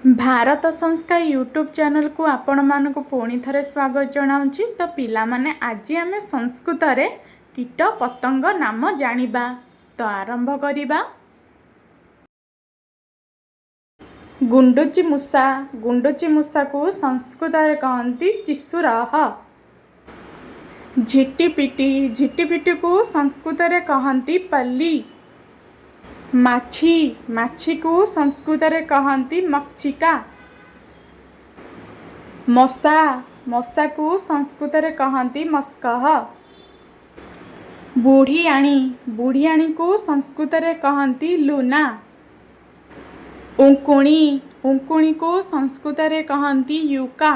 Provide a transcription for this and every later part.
ଭାରତ ସଂସ୍କାର ୟୁଟ୍ୟୁବ୍ ଚ୍ୟାନେଲକୁ ଆପଣମାନଙ୍କୁ ପୁଣି ଥରେ ସ୍ୱାଗତ ଜଣାଉଛି। ତ ପିଲାମାନେ, ଆଜି ଆମେ ସଂସ୍କୃତରେ କୀଟ ପତଙ୍ଗ ନାମ ଜାଣିବା। ତ ଆରମ୍ଭ କରିବା। ଗୁଣ୍ଡୁଚି ମୂଷା। ଗୁଣ୍ଡୁଚି ମୂଷାକୁ ସଂସ୍କୃତରେ କହନ୍ତି ଚିଶୁରହ। ଝିଟିପିଟି। ଝିଟିପିଟିକୁ ସଂସ୍କୃତରେ କହନ୍ତି ପଲ୍ଲୀ। ମାଛି। ମାଛିକୁ ସଂସ୍କୃତରେ କହନ୍ତି ମକ୍ଷିକା। ମଶା। ମଶାକୁ ସଂସ୍କୃତରେ କହନ୍ତି ମସ୍କଃ। ବୁଢ଼ିଆଣୀ। ବୁଢ଼ିଆଣୀକୁ ସଂସ୍କୃତରେ କହନ୍ତି ଲୁନା। ଉଙ୍କୁଣି। ଉଙ୍କୁଣିକୁ ସଂସ୍କୃତରେ କହନ୍ତି ୟୁକା।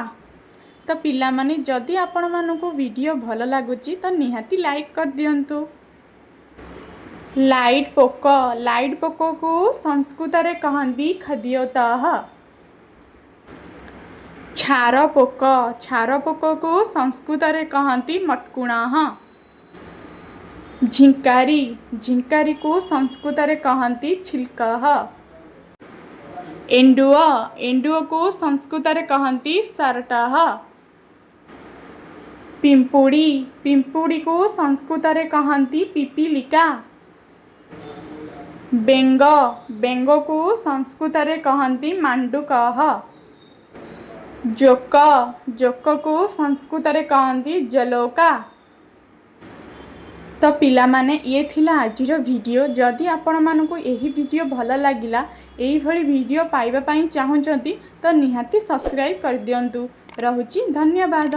ତ ପିଲାମାନେ, ଯଦି ଆପଣମାନଙ୍କୁ ଭିଡ଼ିଓ ଭଲ ଲାଗୁଛି, ତ ନିହାତି ଲାଇକ୍ କରିଦିଅନ୍ତୁ। ଲାଇଟ୍ ପୋକ। ଲାଇଟ୍ ପୋକକୁ ସଂସ୍କୃତରେ କହନ୍ତି ଖଦ୍ୟୋତଃ। ଛାର ପୋକ। ଛାର ପୋକକୁ ସଂସ୍କୃତରେ କହନ୍ତି ମଟ୍କୁଣଃ। ଝିଙ୍କାରି। ଝିଙ୍କାରିକୁ ସଂସ୍କୃତରେ କହନ୍ତି ଛିଲ୍କଃ। ଏଣ୍ଡୁଅ। ଏଣ୍ଡୁଅକୁ ସଂସ୍କୃତରେ କହନ୍ତି ସରଟଃ। ପିମ୍ପୁଡ଼ି। ପିମ୍ପୁଡ଼ିକୁ ସଂସ୍କୃତରେ କହନ୍ତି ପିପିଲିକା। ବେଙ୍ଗ। ବେଙ୍ଗକୁ ସଂସ୍କୃତରେ କହନ୍ତି ମାଣ୍ଡୁକଃ। ଜୋକ। ଜୋକକୁ ସଂସ୍କୃତରେ କହନ୍ତି ଜଲୋକା। ତ ପିଲାମାନେ, ଇଏ ଥିଲା ଆଜିର ଭିଡ଼ିଓ। ଯଦି ଆପଣମାନଙ୍କୁ ଏହି ଭିଡ଼ିଓ ଭଲ ଲାଗିଲା, ଏଇଭଳି ଭିଡ଼ିଓ ପାଇବା ପାଇଁ ଚାହୁଁଛନ୍ତି, ତ ନିହାତି ସବସ୍କ୍ରାଇବ୍ କରିଦିଅନ୍ତୁ। ରହୁଛି, ଧନ୍ୟବାଦ।